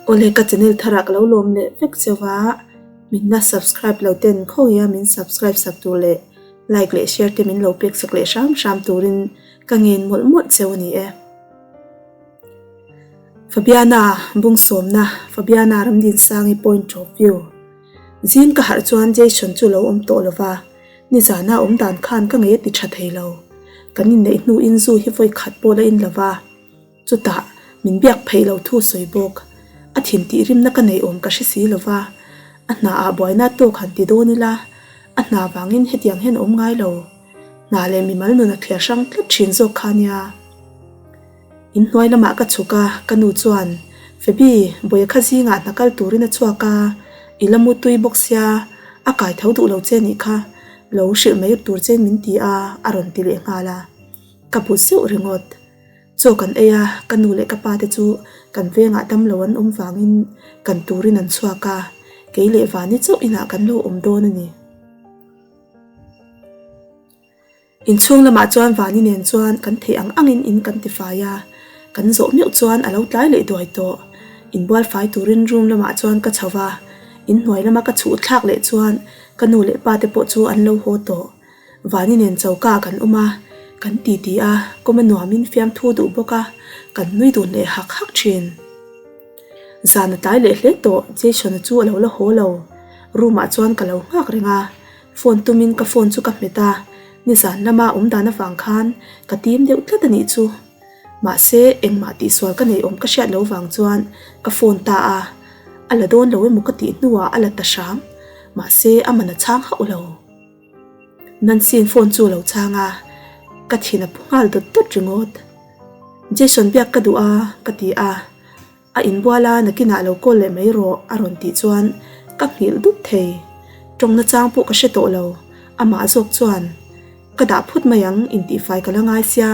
Awle ka channel tharah ka lo lawm leh vek cheu a, min la subscribe lo ten khawiha min subscribe sak tur leh like leh share te min lo pek sak leh hram hram turin ka ngen mawlh mawlh cheu a ni e. Fabiana bungsawmna Fabiana Ramdinsangi point of view Zing ka harh chuan Jason chu lo awm tawh lova, nizana awm dan khan ka ngei a ti tha thei lo. Kan inneih hnuin zu hi vawi khat pawh la in lova. Chutah, min biak pheih lo thu sawi bawk. A thin tih rimna ka nei awm ka hre si lo va, a hna ah buaina tawk han ti dawn ila, a hna vangin hetiang hian a awm ngai lo. Hna leh mimal nun a thliar hrang tlat thin zawk kha nia. Inhnuai lamah ka chhuk a, ka nu chuan, Fabi, Bawia kha zingah hna kal turin a chhuak a, i la mu tui bawk sia, a kai tho duh lo che nih kha, lo hrilh mai tur chein min ti a, a rawn ti leh nghal a. Ka bu zeuh ringawt. Chaw kan ei a, ka nu leh ka pa te chu kan vengah damlo an awm vangin kan turin an chhuak a, kei leh Vani chauh inah kan lo awm dawn a ni. Inchhung lamah chuan Vani nen chuan kan theih ang angin in kan tifai a, kan zawh meuh chuan a lo tlai leh duai tawh. Inbual fai turin room lamah chuan ka chho va, inhnuai lama ka chhuh thlak leh chuan ka nu leh pa te pawh chu an lo haw tawh. Vani nen choka kan awm a, kan ti ti a, kawm a nuamin fiamthu duh bawk a, kan nui dun leh hak hak thin. Zan a tlai leh hle tawh, Jason-a chu a lo la haw lo. Room ah chuan ka lo nghak reng a, phone tumin ka phone chu ka hmet a, nizan lama awm dan avang khan ka tim deuh tlat a nih chu. Mahse, engmah tihsual ka nei awm ka hriat lo vang chuan ka phone ta a, a la dawn lo emaw ka tih hnuah a la ta hram, mahse a man a chhang hauh lo. Nancy-in phone chu a lo chhang a, ka thin a phu nghal dawt dawt ringawt. Jason biak ka duh a, ka ti a. A inbual a, nakinah lo call leh mai rawh a rawn tih chuan ka nghilh dup thei. Tawngna chang pawh ka hre tawh lo, amah zawk chuan, Ka dah phut mai ang, intihfai ka la ngai sia,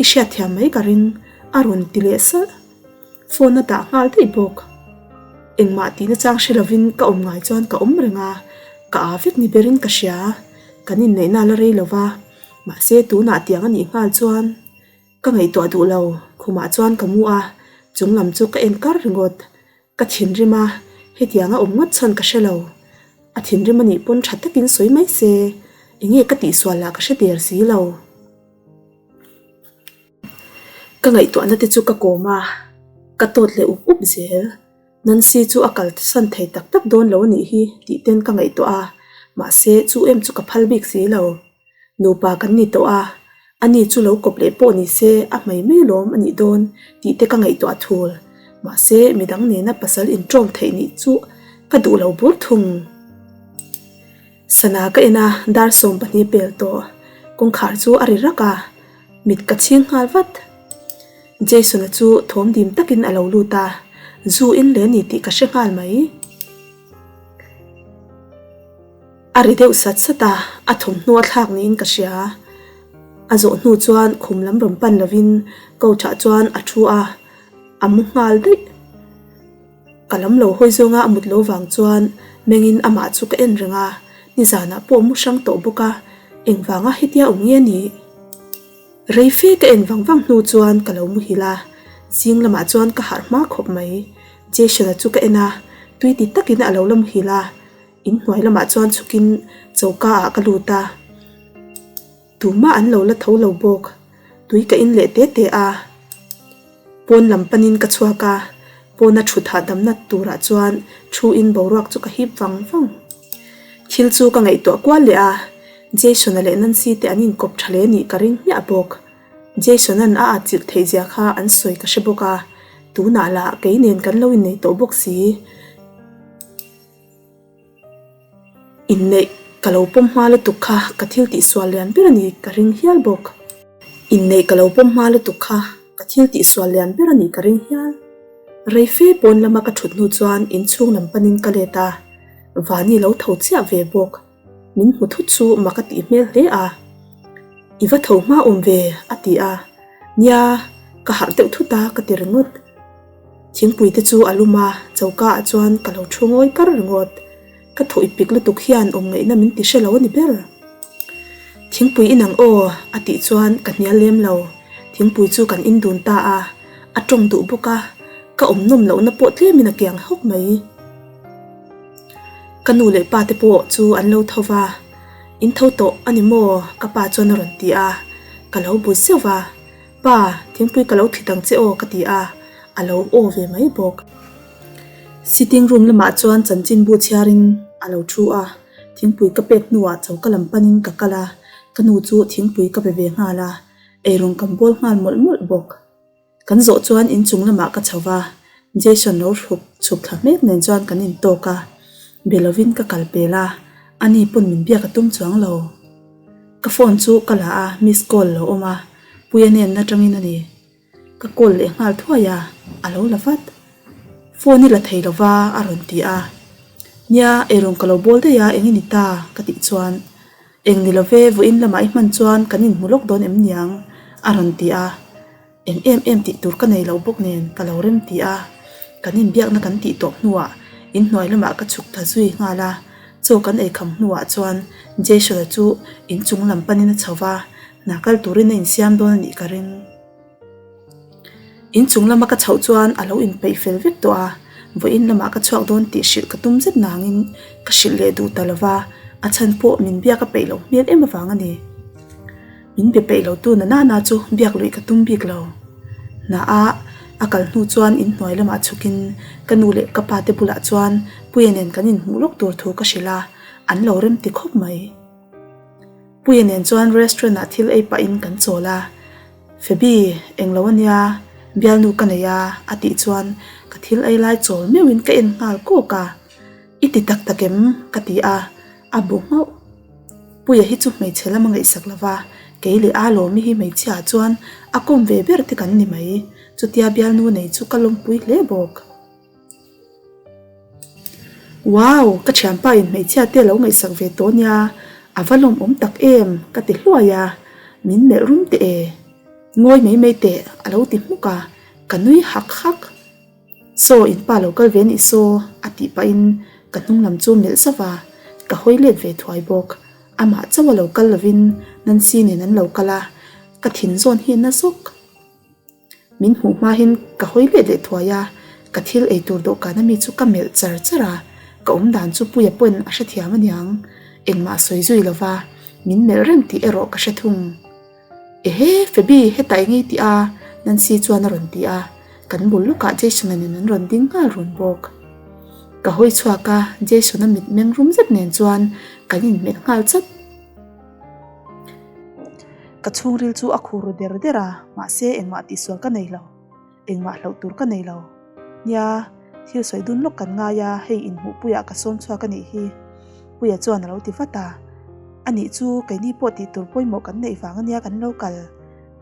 i hriatthiam mai ka ring, a rawn ti leh salh. Phone a dah nghal daih bawk. Engmah tihna chang hre lovin ka awm ngai chuan ka awm reng a, ka aa vek ni berin ka hria. Kan inneihna a la rei lo va, mahse tunah tiang a nih nghal chuan ka ngaihtuah duh lo. Khumah chuan ka mu a, chung lam chu ka en kar ringawt. Ka thinrim a, hetiang a awm ngawt chhan ka hre lo. A thinrim a nih pawn tha takin sawi mai se, enge ka tihsual lah ka hre der si lo. Ka ngaihtuahna te chu ka kawm a, ka tawt leh up up zel. Nancy chu a kal san thei tak tak dawn lo a nih hi tih ten ka ngaihtuah a, mahse chu em chu ka phal bik si lo. Nupa kan ni tawh a, ani chu lo kawp leh pawh ni se a hmei mai lawm a nih dawn tih te ka ngaihtuah thul. Mahse midang nena pasal inṭawm theih nih chu ka duh lo bur thung. Sana ka en a, dar 12 pel tawh. Kawngkhar chu a ri rak a, mit ka chhing nghal vat. Jason-a chu thawm dim takin a lo lut a, zu in leh a ni tih ka hre nghal mai. A ri deuh sat sat a, a thawmhnaw a thlak niin ka hria. A zawh hnu chuan khum lam rawn pan lovin couch-ah chuan a thu a, a mu nghal daih. Ka lam lo hawi zawnga a mut lo vang chuan mengin amah chu ka en reng a, nizanah pawh mu hrang tawh bawk a, engvanga hetia awm nge ni? Rei fe ka en vang vang hnu chuan ka lo muhil a, zing lamah chuan ka harh hma khawp mai. Jason-a chu ka en a, tui ti takin a lo la muhil a, inhnuai lamah chuan chhukin choka ah ka lut a. Tumah an lo la tho lo bawk. Tui ka in leh te te a. Pawn lam panin ka chhuak a, pawna thut hahdamna turah chuan thu in boruak chu ka hip vang vang. Thil chu ka ngaihtuah kual leh a, Jason-a leh Nancy te an inkawp tha hle nih ka ring hmiah bawk. Jason-a'n a atchilh theih zia kha an sawi ka hre bawk a, tunah lah kei nen kan lo innei tawh bawk si. Inneih ka lo pawm hma lutuk kha ka thil tihsual lian ber a ni ka ring hial bawk. Inneih ka lo pawm hma lutuk kha ka thil tihsual lian ber a ni ka ring hial. Rei fe pawn lama ka thut hnu chuan inchhung lam panin ka let a, Vani lo tho chiah ve bawk. Min hmu thut chu mak a tih hmel hle a. I va tho hma awm ve a ti a, nia ka harh deuh thut a ka ti ringawt. Thingpui te chu a lum a, choka ah chuan ka lo thu ngawi kar ringawt. Ka thaw i pik lutuk hian awm ngaihna min ti hre lo a ni ber. Thingpui in ang aw a tih chuan ka hnial lem lo. Thingpui chu kan in dun ta a, a tawng duh bawk a. Ka awm nawm lohna pawh tlemin a kiang hawk mai. Ka nu leh pa te pawh chu an lo tho va, In tho tawh a ni maw? ka pa chuan a rawn ti a, ka lo bu zeuh va, Pa, thingpui ka lo thlit ang che aw ka ti a, a lo aw ve mai bawk. Sitting room lamah chuan chanchinbu chhiarin a lo thu a, thingpui ka pek hnuah choka lam panin ka kal a, ka nu chu thingpui ka pe ve nghal a, eirawng kan bawl nghal mawlh mawlh bawk. Kan zawh chuan inchung lamah ka chho va, Jason lo hruk chhuk thla hmek nen chuan kan intawk a, be lovin ka kal pel a, ani pawn min biak a tum chuang lo. Ka phone chu ka la a, miss call lo awm a, Puia nen atangin a ni. Ka call leh nghal thuai a, a lo la vat. Phone i la thei lo va a rawn ti a. Nia, eirawng ka lo bawl daih a, eng i ni ta? ka tih chuan, Eng ni lo ve, vawiin lamah i hman chuan kan inhmu lawk dawn em niang? a rawn ti a. Eng em em tih tur ka nei lo bawk nen ka lo rem ti a, kan inbiakna kan tih tawh hnuah inhnuai lamah ka chhuk ta zui nghal a, chaw kan ei kham hnuah chuan Jason-a chu inchung lam panin a chho va, hna kal turin a insiam dawn a nih ka ring. Inchung lama ka chhoh chuan a lo inpeih fel vek tawh a, vawiin lamah ka chhuak dawn tih hrilh ka tum zet nangin ka hrilh leh duh ta lo va, a chhan pawh min biak a peih loh hmel em avang a ni. Min be peih lo tu na nana chu biak luih ka tum bik lo. Hna a a kal hnu chuan inhnuai lamah chhukin ka nu leh ka pa te bulah chuan Puia nen kan inhmuh lawk tur thu ka hrilh a, an lo rem ti khawp mai. Puia nen chuan restaurant ah thil ei pahin kan chawl a, Feby, englo ania, bialnu ka nei a a tih chuan ka thil ei lai chawl meuhin ka en nghal kawk a, I ti tak tak em? ka ti a, a bu nghauh. Puia hi chu hmeichhe lam a ngaihsak lo va, kei leh a lawmi hi hmeichhia ah chuan a kawm ve ber te kan ni mai. Chutia bialnu nei chu ka lawmpui hle bawk. Wow! Ka thianpa in hmeichhia te lo ngaihsak ve tawh nia, a va lawmawm tak em? ka ti hluai a, min melh rum teh e. Ngawi mai mai teh a lo ti hmuk a, ka nui hak hak. Saw in pa lo kal ve nih saw a tih pahin ka hnung lam chu melh zauh a, ka hawi let ve thuai bawk. Amah chauh a lo kal lovin Nancy nen an lo kal a, ka thin zawn hi a na zawk. Min hmuh hmahin ka hawi let leh thuai a, ka thil ei tur dawhkan ami chu ka melh char char a, ka awmdan chu Puia pawhin a hrethiam aniang. Engmah sawi zui lova min melh reng tih erawh ka hre thung. Ehe, Fabi, hetah eng i tih a? Nancy chuan a rawn ti a, kan bul lawkah Jason-a nen an rawn ding nghal run bawk. Ka hawi chhuak a, Jason-a mit meng rum zet nen chuan kan inhmelh nghal chat. Ka chhungril chu a khur ru der der a, mahse engmah tihsual ka nei lo. Engmah hlauh tur ka nei lo. Nia, thil sawi dun lawk kan ngai a, hei inhmuhpuiah ka sawm chhuak a nih hi. Puia chuan a lo ti vat a. Anih chu, keini pawh tih tur pawimawh kan neih vang ania kan lo kal.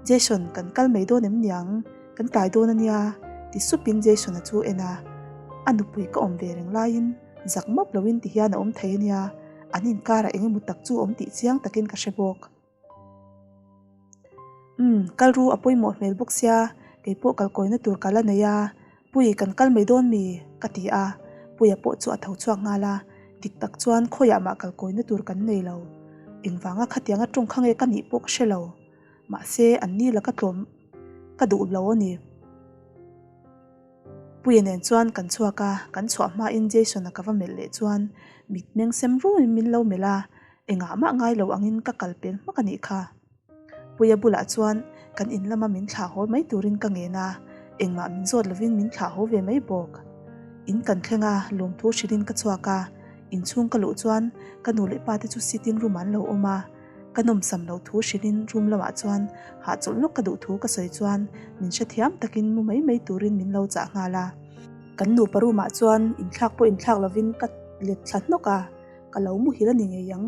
Jason, kan kal mai dawn em niang? Kan tlai dawn ania, ti supin Jason-a chu en a. A nupui ka awm ve reng laiin zak map loin ti hian a awm thei ania, an inkarah eng emaw tak chu awm tih chiang takin ka hre bawk. Umm, kal ru a pawimawh hmel bawk sia, kei pawh kalkawina tur ka la nei a, Pui kan kal mai dawn mi? ka ti a, Puia pawh chu a tho chhuak nghal a, dik tak chuan khawiah mah kalkawina tur kan nei lo. Engvanga khatianga tawng kha nge ka nih pawh ka hre lo, mahse an ni la ka tlawm ka duh lo a ni. Puia nen chuan kan chhuak a, kan chhuah hmain Jason-a ka va melh leh chuan mitmeng sem rumin min lo melh a, Engah mah ngai lo angin ka kal pel hmak a nih kha. Puia bulah chuan kan in lama min thlah haw mai turin ka ngen a, engmah min zawt lovin min thlah haw ve mai bawk. In kan thleng a, lawmthu hrilhin ka chhuak a, inchhung ka luh chuan ka nu leh pa te chu sitting room ah an lo awm a, ka nawmsam loh thu hrilhin room lamah chuan hahchawlh lawk ka duh thu ka sawi chuan min hrethiam takin mu mai mai turin min lo chah nghal a. Kan nupa room ah chuan inthlak pawh inthlak lovin ka let thla hnawk a. Ka lo muhil a ni ngei ang,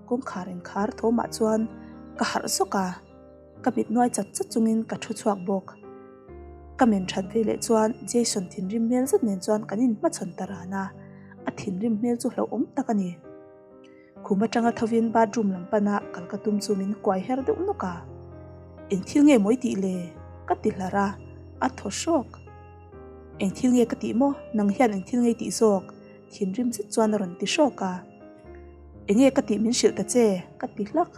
kawngkhar inkhar thawmah chuan ka harh zawk a, ka mit nuai chat chat chungin ka thu chhuak bawk. Ka men that ve leh chuan Jason thinrim hmel zet nen chuan kan inhmachhawn ta ran a, a thinrim hmel chu hlauhawm tak a ni. Khum atanga thovin bathroom lam pana kal ka tum chu min kuai her deuh nawk a, Eng thil nge mawi tih le? ka ti hlar a, a thaw hrawk. Eng thil nge ka tih maw? Nang hian eng thil nge i tih zawk? Thinrim zet chuan a rawn ti hrawk a. Enge ka tih min hrilh ta che? ka ti hlak.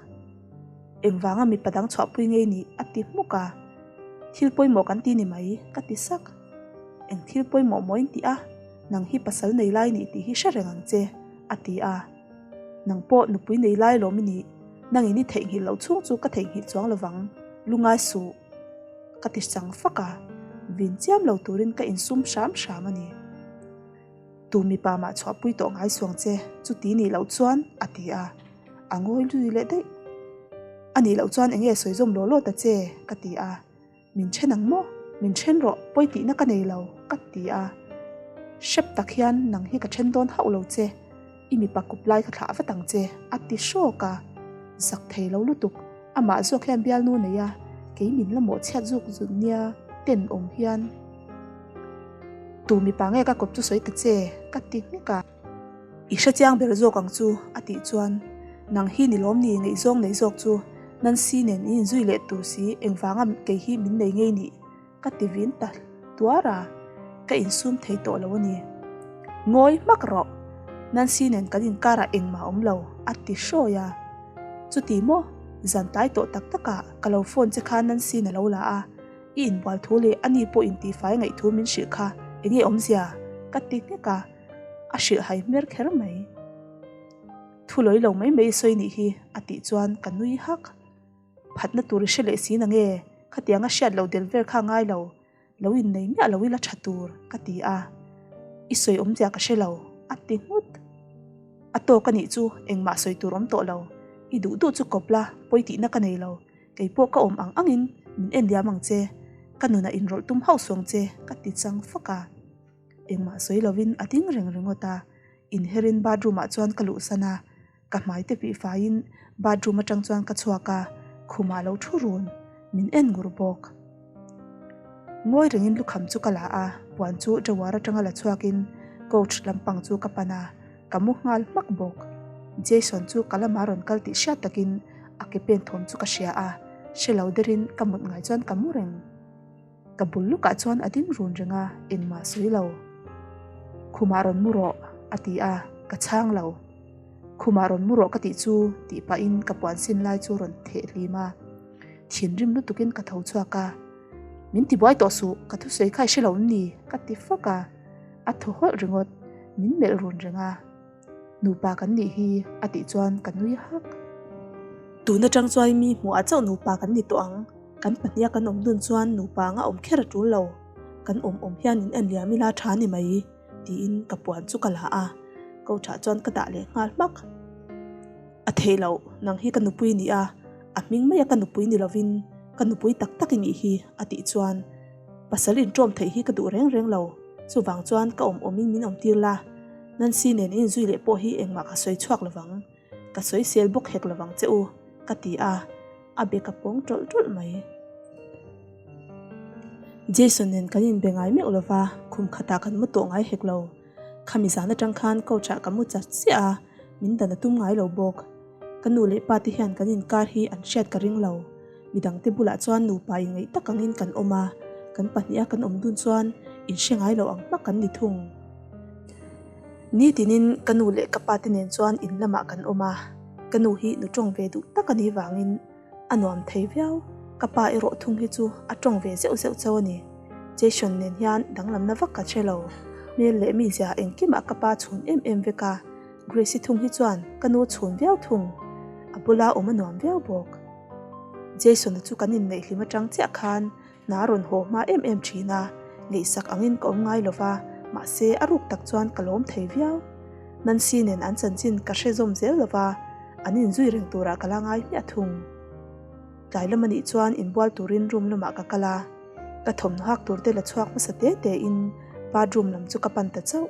Engvanga mipa dang chhuahpui ngei nih? a ti hmuk a. Thil pawimawh kan ti ni mai, ka ti sak. Eng thil pawimawh maw in tih a, nang hi pasal nei lai nih tih hi hre reng ang che, a ti a. Nang pawh nupui nei lai lawm i nih, nangin i theihnghilh loh chhung chu ka theihnghilh chuang lovang, lungai suh, ka ti chang fak a, vin chiam lo turin ka insum hram hram a ni. Tu mipa mah chhuahpui tawh ngai suang che, chuti nih loh chuan, a ti a, a ngawi lui leh daih. A nih loh chuan eng nge sawi zawm law law ta che, ka ti a. Min then ang maw? Min then rawh, pawi tihna ka nei lo, ka ti a. Hrep tak hian nang hi ka then dawn hauh lo che, i mipa kup lai ka thlah vat ang che, a ti hrawk a. Zak thei lo lutuk, amah zawk hian bialnu nei a, kei min la mawh chhiat zuk zut nia ten awm hian. Tu mipa nge ka kawp chu sawi ta che, ka ti nghek a. I hre chiang ber zawk ang chu, a tih chuan, Nang hi ni lawm ni ngaihzawng nei zawk chu, Nancy nen in inzui leh tur si engvanga kei hi min nei ngei nih? ka ti vin ta tuar a, ka insum thei tawh lo a ni. Ngawi hmak rawh, Nancy nen kan inkarah engmah a awm lo, a ti hrawi a. Chuti maw, zan tlai tawh tak takah ka lo phone che kha Nancy-in a lo la a, i inbual thu leh ani pawh intihfai ngaih thu min hrilh kha enge awmzia? ka ti nghek a. A hrilh hai hmer kher mai. Thu lawi lo mai mai i sawi nih hi a tih chuan ka nui hak. Phatna tur i hre leh si na nge? Khatiang a hriat loh del vel kha ngai lo. Lo innei miah lo ila tha tur ka ti a. I sawi awmzia ka hre lo a ti nghut. A tawk a nih chu engmah sawi tur awm tawh lo. I duh duh chu kawp la, pawi tihna ka nei lo. Kei pawh ka awm ang angin min en liam ang che. Ka nunah inrawlh tum hauh suang che ka ti chang fak a. Engmah sawi lovin a ding reng ringawt a, inherin bathroom ah chuan ka luhsan a, ka hmai te pih faiin bathroom atang chuan ka chhuak a, khumah lo thu run, min en ngur bawk. Ngawi rengin lukham chu ka la a, puan chu drawer atanga la chhuakin couch lampang chu ka pan a, ka mu nghal hmak bawk. Jason chu ka lamah rawn kal tih hriat takin a ke pen thawm chu ka hria a, hre lo derin ka mut ngai chuan ka mu reng. Ka bul lukah chuan a ding run reng a, engmah sawi lo. Khumah rawn mu rawh, a ti a, ka chhang lo. Khumah rawn mu rawh ka tih chu tih pahin ka puan sin lai chu rawn theh hlim a. Thinrim lutukin ka tho chhuak a, Min tibuai tawh suh, ka thusawi kha i hre lo em ni? ka ti fak a, a thaw hawlh ringawt, min melh run reng a. Nupa kan nih hi a tih chuan ka nui hak. Tun atang chuan mi hmuhah chauh nupa kan ni tawh ang. Kan pahniha kan awm dun chuan nupa anga awm kher a tul lo. Kan awm awm hian in en liam ila tha ni mai tiin ka puan chu ka la a, coach-ah chuan ka dah leh nghal hmak. A theih loh, nang hi ka nupui ni a, a hming maia ka nupui ni lovin ka nupui tak tak i nih hi a tih chuan pasal inṭawm theih hi ka duh reng reng lo. Chuvang chuan ka awm awmin min awmtir la. Nancy nen in inzui leh pawh hi engmah ka sawi chhuak lovang, ka sawi sel bawk hek lovang che u, ka ti a, a be ka pawng tawlh tawlh mai. Jason nen kan inbe ngai meuh lova, khum khatah kan mu tawh ngai hek lo. Khami zan atang khan couch ah ka mu chat chiah a, min dan a tum ngai lo bawk. Ka nu leh pa te hian kan inkar hi an hriat ka ring lo. Midangte bulah chuan nupa inngeih tak angin kan awm a, kan pahniha kan awm dun chuan inhre ngai lo ang hmak kan ni thung. Nitinin ka nu leh ka pa te nen chuan in lamah kan awm a, ka nu hi nu tawng ve duh tak a nih vangin a nuam thei viau. Ka pa erawh thung hi chu a tawng ve zeuh zeuh chauh a ni. Jason nen hian danglamna vak ka hre lo. Hmel leh mizia engkimah ka pa chhun em em vek a, Grace-i thung hi chuan ka nu chhun viau thung. A bula awm a nuam viau bawk. Jason-a chu kan inneih hlim atang chiah khan Hna rawn haw hma em em thin a, ngaihsak angin ka awm ngai lo va, mahse a ruk tak chuan ka lawm thei viau. Nancy nen an chanchin ka hre zawm zel lo va, an inzui reng turah ka la ngai hmiah thung. Tlai lam anih chuan inbual turin room lamah ka kal a, ka thawmhnaw hak tur te la chhuak hmasa te te in bathroom lam chu ka pan ta chauh.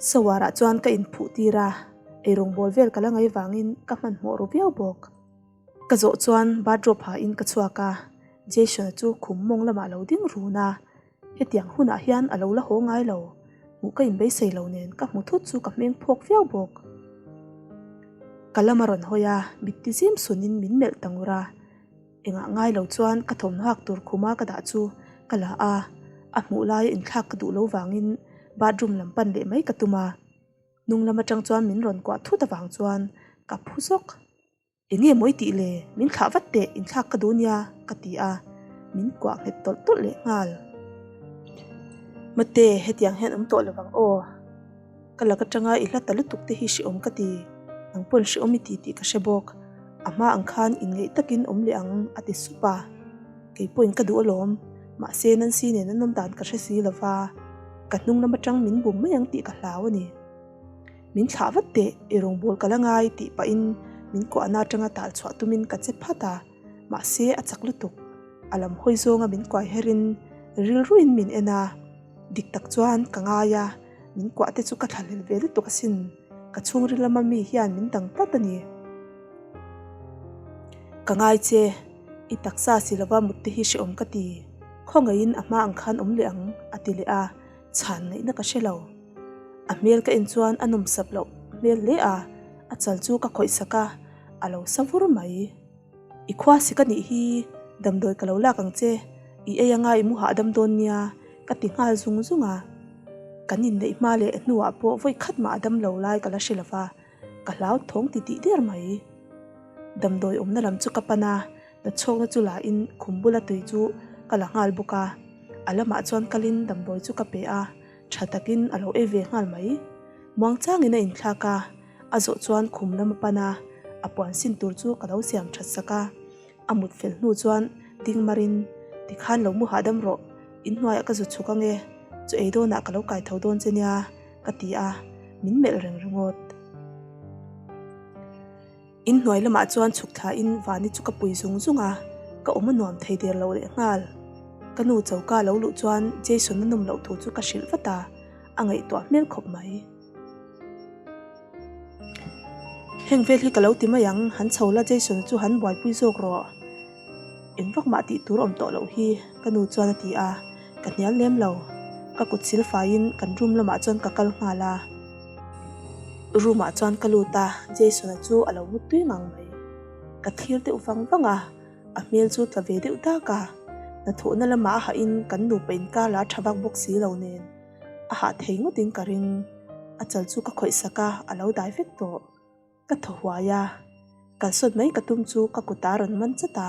Shower ah chuan ka inphuh tir a, eirawngbawl vel ka la ngai vangin ka hmanhmawh ru viau bawk. Ka zawh chuan bathrobe ha in ka chhuak a, Jason-a chu khum mawng lamah a lo ding run a, hetiang hunah hian a lo la haw ngai lo, hmuh ka inbeisei lo nen ka hmu thut chu ka hmeng phawk viau bawk. Ka lam a rawn hawi a, mit ti zim sunin min melh ta ngur a, engah ngai lo chuan ka thawmhnaw hak tur khuma ka dah chu ka la a, a hmuh laia inthlak ka duh lo vangin bathroom lam pan leh mai ka tum a, hnung lam atang chuan min rawn kuah thut avang chuan ka phu zawk. Eng nge mawi tih le, min thlah vat teh, inthlak ka duh nia, ka ti a, min kuah nghet tawlh tawlh leh nghal. Mate, hetiang hian awm tawh lo vang aw. Ka lak atanga i hla ta lutuk te hi hreawm ka ti. Nang pawn hreawm i ti tih ka hre bawk. A hma ang khan inngeih takin awm leh ang, a ti sup a. Kei pawhin ka duh alawm. Mahse, Nancy nen an awm dan ka hre si lo va, ka hnung lam atang min bum mai ang tih ka hlau a ni. Min thlah vat teh, i rawngbâwl ka la ngai tih pahin min kuahna atanga tal chhuah tumin ka che phat a. Mahse, a chak lutuk. A lam hawi zawnga min kuai herin rilruin min en a. Dik tak chuan ka ngai a, min kuah te chu ka thlahlel ve lutuk asin. Ka chhungril lama mi hian min dang tlat a ni. Ka ngai che, i taksa si lova mut te hi hrehawm ka ti. Khawngaihin a hma ang khan awm leh ang, a ti leh a, chhan ngaihna ka hre lo. A hmel ka en chuan a nawmsap loh hmel hle a, a chal chu ka khawih sak a, a lo sa vur mai. I khua si ka nih hi, damdawi ka lo lak ang che, i ei anga i mu hahdam dawn nia, ka ti nghal zung zung a. Kan inneih hma leh hnuah pawh vawi khat mah a dam lo lai ka la hre lo va, ka hlau thawng ti tih der mai. Damdawi awmna lam chu ka pan a, nachhawkna chu la in khum bula tui chu ka la nghal bawk a, a lamah chuan kalin damdawi chu ka pe a, tha takin a lo ei ve nghal mai. Muangchangin a inthlak a. A zawh chuan khum lam a pan a, a puan sin tur chu ka lo siam that sak a. A mut fel hnu chuan ding marin, Tikhan lo mu hahdam rawh, inhnuaiah ka zu chhuk ange, chu ei dawnah ka lo kai tho dawn che nia, ka ti a, min melh reng ringawt. Inhnuai lamah chuan chhuk thlain Vani chu ka pui zung zung a, ka awm a nuam thei der lo leh nghal. Ka nu choka lo luh chuan Jason a nawm loh thu chu ka hrilh vat a, a ngaihtuah hmel khawp mai. Heng vel hi ka lo ti mai ang, han chho la Jason chu han buaipui zawk rawh. Eng vak mah tih tur awm tawh loh hi ka nu chuan a ti a, ka hnial lem lo. Ka kut sil faiin kan room lamah chuan ka kal nghal a. Room ah chuan ka lut a, Jason-a chu a lo mut tui ngang mai. Ka thlir deuh vang vang a, a hmel chu tla ve deuh dak a. Hnathawhna lamah a hahin kan nupa inkar la tha vak bawk si lo nen. A hah thei ngawtin ka ring. A chal chu ka khawih sak a, a lo dai vek tawh. Ka thaw huai a, kalsawn mai ka tum chu ka kut a rawn man chat a.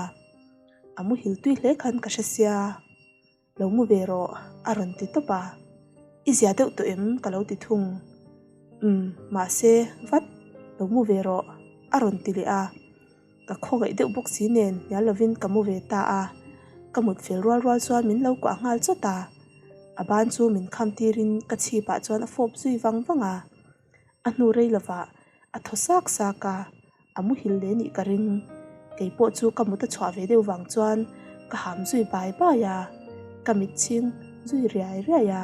A muhil tui hle khan ka hre sia, lo mu ve rawh a rawn ti tawp a. I zia deuh tawh em? ka lo ti thung. Umm, mahse, vat, lo mu ve rawh a rawn ti leh a. Ka khawngaih deuh bawk si nen hnial lovin ka mu ve ta a, ka mut fel rual rual chuan min lo kuah nghal chawt a, a ban chu min kham tirin ka chhipah chuan a fawp zui vang vang a, a hnu rei lovah a thaw sak sak a, a muhil leh nih ka ring. Kei pawh chu ka mut a chhuah ve deuh vang chuan ka ham zui bai bai a, ka mit chhing zui riai riai a.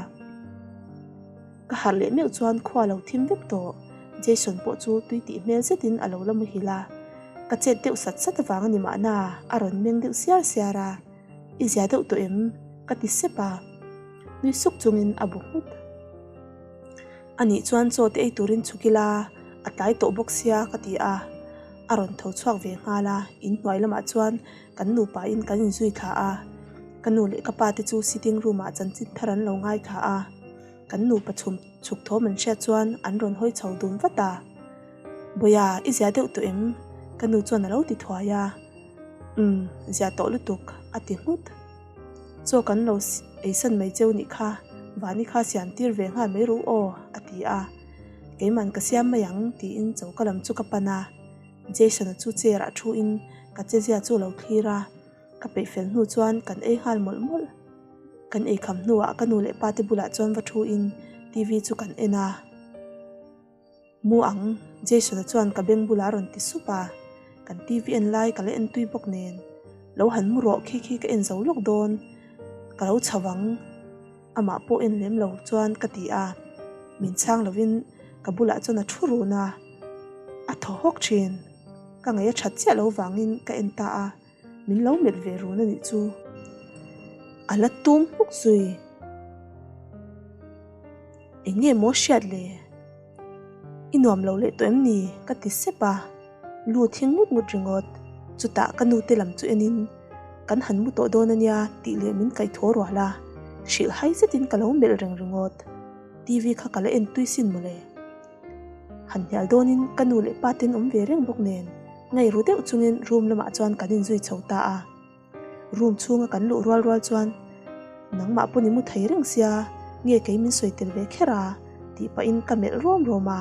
Ka harh leh meuh chuan khua lo thim vek tawh. Jason pawh chu tui tih hmel zetin a lo la muhil a. Ka chet deuh sat sat avang a ni mahna a rawn meng deuh siar siar a. I zia deuh tawh em? Ka ti sep a. Nui suk chungin a bu nghut. Anih chuan chaw te ei turin chhuk ila, a tlai tawh bawk sia ka ti a. A rawn tho chhuak ve nghal a, inhnuai lamah chuan kan nupa in kan inzui thla a. Ka nu leh ka pa te chu sitting room ah chanchin thar an lo ngaithla a. Kan nupa chhum chhuk thawm an hriat chuan an rawn hawi chho dun vat a. Bawia, i zia deuh tawh em? Ka nu chuan a lo ti thuai a. Umm, zia tawh lutuk, a ti nghut. Chaw kan lo eisan mai cheu nih kha, Vani kha siam tir ve nghal mai ru aw, a ti a. Keiman ka siam mai ang, tiin choka lam chu ka pan a. Jason-a chu chair ah thu in ka chezia chu a lo thlir a. Ka peih fel hnu chuan kan ei nghal mawlh mawlh. Kan ei kham hnuah ka nu leh pa te bulah chuan va thu in TV chu kan en a. Mu ang, Jason-a chuan ka beng bulah a rawn ti sup a. Kan TV en lai ka la en tui bawk nen. Lo han mu rawh khi khi ka en zo lawk dawn. Ka lo chho ang. Amah pawh en lem lo chuan ka ti a. Min chhang lovin ka bulah chuan a thu run a. A thaw hawk thin. Ka ngaih a that chiah lo vangin ka en ta a. Min lo melh ve run a nih chu. A la tum hmuk zui. Eng nge maw hriat le? I nuam lo leh tawh em ni? Ka ti sep a. Lu thing ngut ngut ringawt. Chutah ka nu te lam chu enin kan han mu tawh dawn a nia tih leh min kaih thaw rual a. Hrilh hai zetin ka lo melh reng ringawt. TV kha ka la en tui sin mawle. Han hnial dawnin ka nu leh pa ten awm ve reng bawk nen ngei ru deuh chungin room lamah chuan kan inzui chho ta a. Room chhunga kan luh rual rual chuan nangmah pawn i mu thei reng sia. Nge kei min sawi tel ve kher a? tih pahin ka melh rawm rawm a,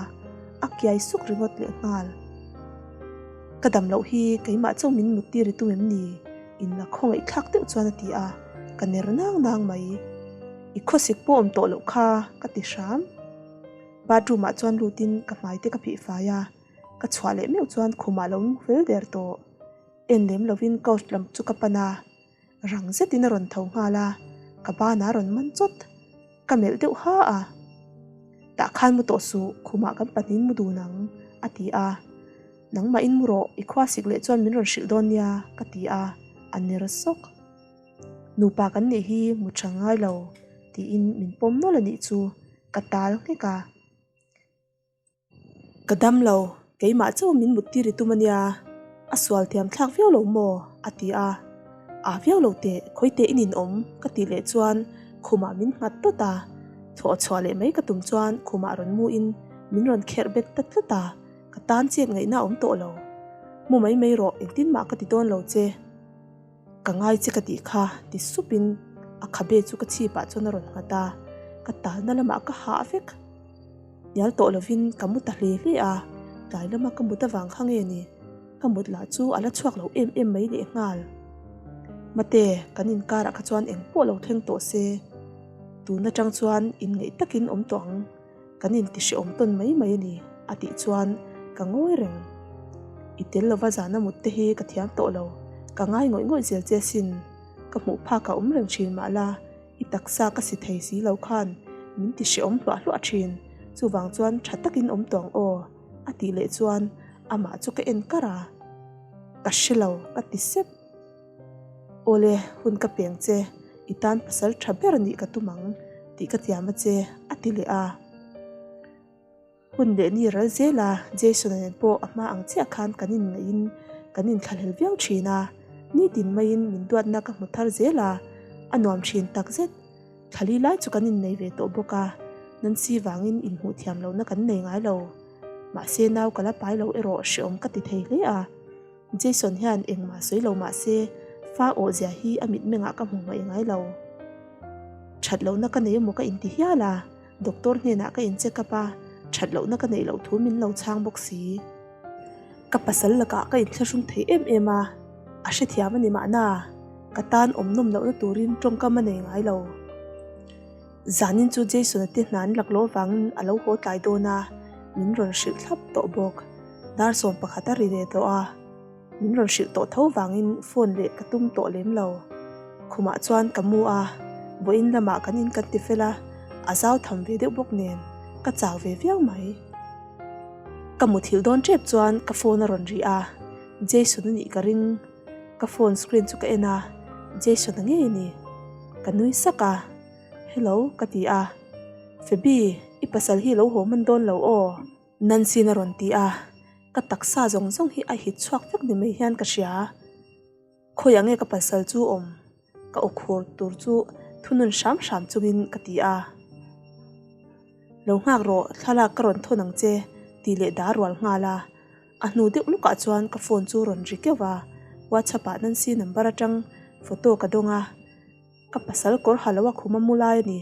a kiai suk ringawt leh nghal. Ka dam loh hi keimah chauh min mut tir i tum em ni? Inla khawngaih thlak deuh chuan a ti a, ka ner nang nang mai. I khawsik pawh awm tawh loh kha ka ti hram. Bathroom ah chuan lutin ka hmai te ka phih fai a, ka chhuah leh meuh chuan khumah lo mu fel der tawh. En lem lovin couch lam chu ka pan a, rang zetin a rawn tho nghal a, ka banah a rawn man chawt. Ka melh deuh ha a, Tah khan mu tawh suh, khumah kan pahnihin mu dun ang, a ti a. Nangmahin mu rawh, i khua sik leh chuan min rawn hrilh dawn nia, ka ti a, a ner sawk. Nupa kan nih hi mu tha ngai lo, tiin min pawm nawlh a nih chu, ka tal nghek a. Ka dam lo, keimah chauh min mut tir i tum a nia, a sual thiam thlak viau lo maw? a ti a. Aa viau lo teh, khawi teh in inawm ka tih leh chuan khumah min nghat tawt a, thawh chhuah leh mai ka tum chuan khumah rawn mu in min rawn kherh bet ta tlat a, ka tan chet ngaihna a awm tawh lo. Mu mai mai rawh, engtin mah ka ti dawn lo che. Ka ngai che ka tih kha ti supin a khabe chu ka chhipah chuan a rawn nghat a, ka talna lamah ka hah vek. Hnial tawh lovin ka mu ta hle hle a, tlai lama ka mut avang kha nge ni, ka mut lah chu a la chhuak lo em em mai lehnghal. Mate, kan inkarah kha chuan eng pawh lo thleng tawh se, tun atang chuan inngeih takin awm tawh ang. Kan intihreawm tawn mai mai a ni, a tih chuan ka ngawi reng. I tel lova zana mut te hi ka thiam tawh lo, ka ngai ngawih ngawih zel che asin. Ka hmuh phak a awm reng thin mah la, i taksa ka si thei si lo khan min tihreawm hluah hluah thin, chuvang chuan tha takin awm tawh ang aw, a tih leh chuan amah chu ka en kar a. Ka hre lo, ka ti sep. Awle, hun ka peng che, i tan pasal tha ber nih ka tum ang tih ka tiam a che, a ti leh a. Hun leh ni ral zel a, Jason-a nen pawh a hma ang chiah khan kan inngaih in kan inthlahlel viau thin a, nitin maiin min duatna ka hmu thar zel a, a nuam thin takzet. Thlali lai chu kan innei ve tawh bawk a, Nancy vangin inhmuh thiam lohna kan nei ngai lo. Mahse nau ka la pai lo erawh hreawm ka ti thei hle a. Jason hian engmah sawi lo mah se fa awh zia hi a mitmengah ka hmu hmaih ngai lo. That lohna ka nei emaw ka inti hial a, doctor hnenah ka in check up a, that lohna ka neih loh thu min lo chhang bawk si. Ka pasal lakah ka inthlahrung thei em em a, a hrethiam a ni mahna, ka tan awm nawm lohna turin tawngkam a nei ngai lo. Zanin chu Jason-a te hna an laklawh avangin a lo haw tlai dawn a, min rawn hrilh thlap tawh bawk. Dar 11 a ri ve tawh a, min rawn hrilh tawh tho vangin phone leh ka tum tawh lem lo. Khumah chuan ka mu a, vawiin lamah kan in kan ti fel a, a zau tham ve deuh bawk nen ka chau ve viau mai. Ka muthilh dawn tep chuan ka phone a rawn ri a, Jason a nih ka ring. Ka phone screen chu ka en a, Jason a ngei a ni. Ka nui sak a, Hello ka ti a, Fabi, i pasal hi lo haw hman dawn lo aw? Nancy-in a rawn ti a, ka taksa zawng zawng hi a hit chhuak vek ni mai hian ka hria. Khawiah nge ka pasal chu awm? Ka aw khur tur chu thunun hram hram chungin ka ti a. Lo nghak rawh, thlalak ka rawn thawn ang che tih leh dar rual nghal a. A hnu deuh lukah chuan ka phone chu rawn ri keuh a, WhatsApp ah Nancy number atang photo ka dawng a, ka pasal kawr ha lo a khum a mu lai a ni.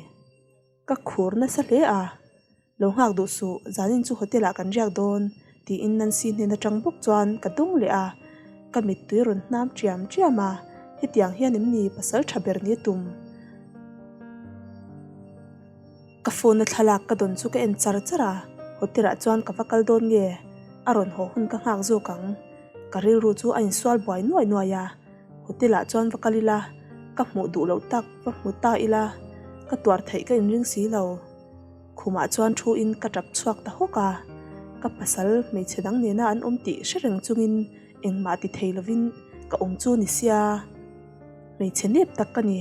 Ka khur nasa hle a, lo nghak duh suh, zanin chu hotel ah kan riak dawn tiin Nancy hnen atang bawk chuan ka dawng leh a, ka mittui rawn hnam ṭiam ṭiam a, hetiang hian em ni pasal ṭha ber ni a tum? Ka phone a thlalak ka dawn chu ka en char char a, hotel ah chuan ka va kal dawn nge? A rawn haw hun ka nghak zawk ang. Ka rilru chu a insual buai nuai nuai a, hotel ah chuan va kal ila, ka hmuh duh loh tak va hmu ta ila, ka tuar theih ka inring si lo. Khumah chuan thu in ka tap chhuak ta hawk a, ka pasal hmeichhe dang nena an awm tih hre reng chungin engmah ti thei lovin ka awm chu ni sia. Hmeichhe nep tak ka ni.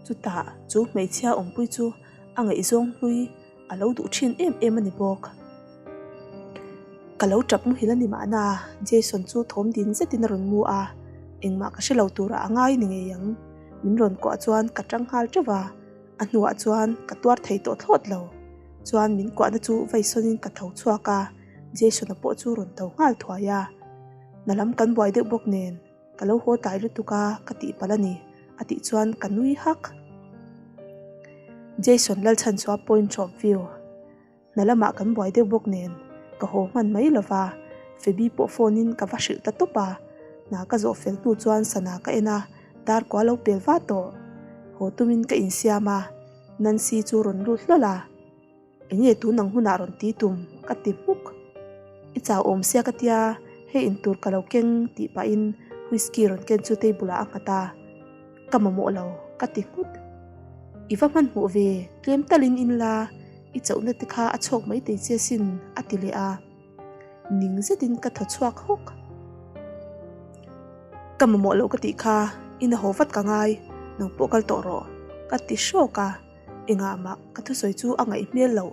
Chutah chu hmeichhia awmpui chu a ngaihzawng hlui a lo duh thin em em a ni bawk. Ka lo tap muhil a ni mahna Jason chu thawm din zetin a rawn mu a, engmah ka hre lo turah a ngai ni ngei ang. Min rawn kuah chuan ka tang nghal teuh va, a hnuah chuan ka tuar thei tawh thlawt lo. Chuan min kuahna chu vaisawnin ka tho chhuak a, Jason-a pawh chu rawn tho nghal thuai a. Hna lam kan buai deuh bawk nen. Ka lo haw tlai lutuk a, ka tih palh a ni, a tih chuan ka nui hak. Jason Lalchhanchhuah point of view. Hna lamah kan buai deuh bawk nen ka haw hman mai lo va, Fabi pawh phone in ka va hrilh ta tawp a, hna ka zawh fel hnu chuan sana ka en a, dar kua lo pel va tawh. Haw tumin ka insiam a, Nancy chu rawn lut hlawl a, Enge tun ang hunah rawn ti tum? ka ti hmuk. I chau awm sia ka tia, hei intur ka lo keng tih pahin whisky rawn ken chu table ah a nghat a. Ka mamawh lo, ka ti nghut. I va hmanhmawh ve, tlem talin in la, i chauhna te kha a chhawk mai thei che sin, a ti leh a. Ning zetin ka thaw chhuak hawk. Ka mamawh lo ka tih kha, in a haw vat ka ngai, nang pawh kal tawh rawh, ka ti hrawk a. Engah mah ka thusawi chu a ngaih hmel loh,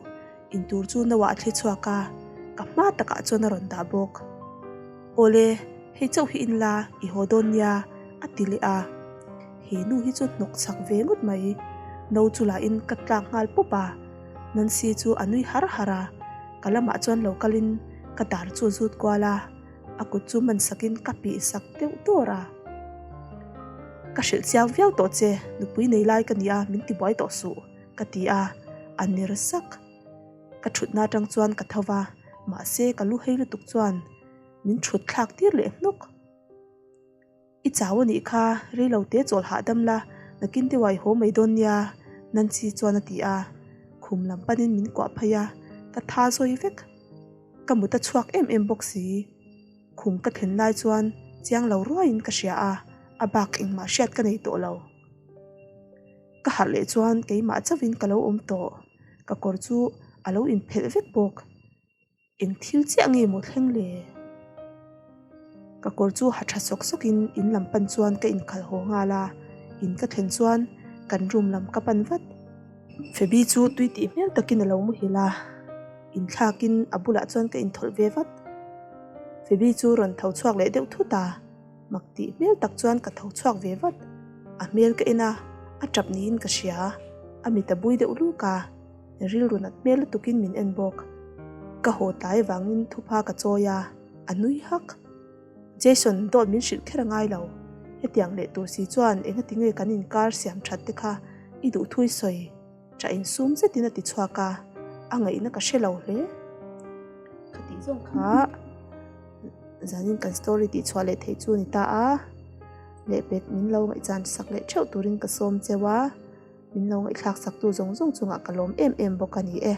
intur chu no ah a thli chhuak a, ka hma takah chuan a rawn dah bawk. Awle, hei chauh hi in la, i haw dawn nia, a ti leh a. He nu hi chu hnawk chak ve ngawt mai. No chu lahin ka tlak nghal pawp a, Nancy chu a nui har har a, ka lamah chuan lo kalin ka dar chu a zut kual a, a kut chu man sakin ka pih sak deuh dawr a. Ka hrilh chiang viau tawh che, nupui nei lai ka nia min ti buai tawh suh, ka ti a, a ner sak. Ka thutna atang chuan ka tho va, mahse ka lu hei lutuk chuan min thut thlak tir leh hnawk. I chau a nih kha, rei lo te chawl hahdam la, nakin deuh ah i haw mai dawn nia, Nancy chuan a ti a, khum lam panin min kuah phei a, ka tha zawi vek. Ka mut a chhuak em em bawk si. Khum ka thlen lai chuan chiang lo ruaiin ka hria a, a bak engmah hriat ka nei tawh lo. Ka harh leh chuan keimah chauhin ka lo awm tawh, ka kawr chu a lo inphelh vek bawk. Eng thil chiah nge maw thleng le? Ka kawr chu ha tha sawk sawkin in lam pan chuan ka inkhalh haw nghal a, in ka thlen chuan kan room lam ka pan vat. Fabi chu tui tih hmel takin a lo muhil a, inthlakin a bulah chuan ka inthawlh ve vat. Fabi chu rawn tho chhuak leh deuh thut a, mak tih hmel tak chuan ka tho chhuak ve vat. A hmel ka en a, a tap niin ka hria, a mit a bui deuh luk a, rilru nat hmel lutukin min en bawk. Ka haw tlai vangin thupha ka chawi a, a nui hak. Jason, dawt min hrilh kher a ngai lo. Hetiang leh tur si chuan engati nge kan inkar siam that te kha i duh thui sawi? Tah insum zetin a ti chhuak a, a ngaihna ka hre lo hle. Ka tih zawng kha zanin kan story tih chhuah leh theih chu a ni ta a, lehpek min lo ngaihchan sak leh theuh turin ka sawm cheu a, min lo ngaihthlak saktu zawng zawng chungah ka lawm em em bawk a ni e.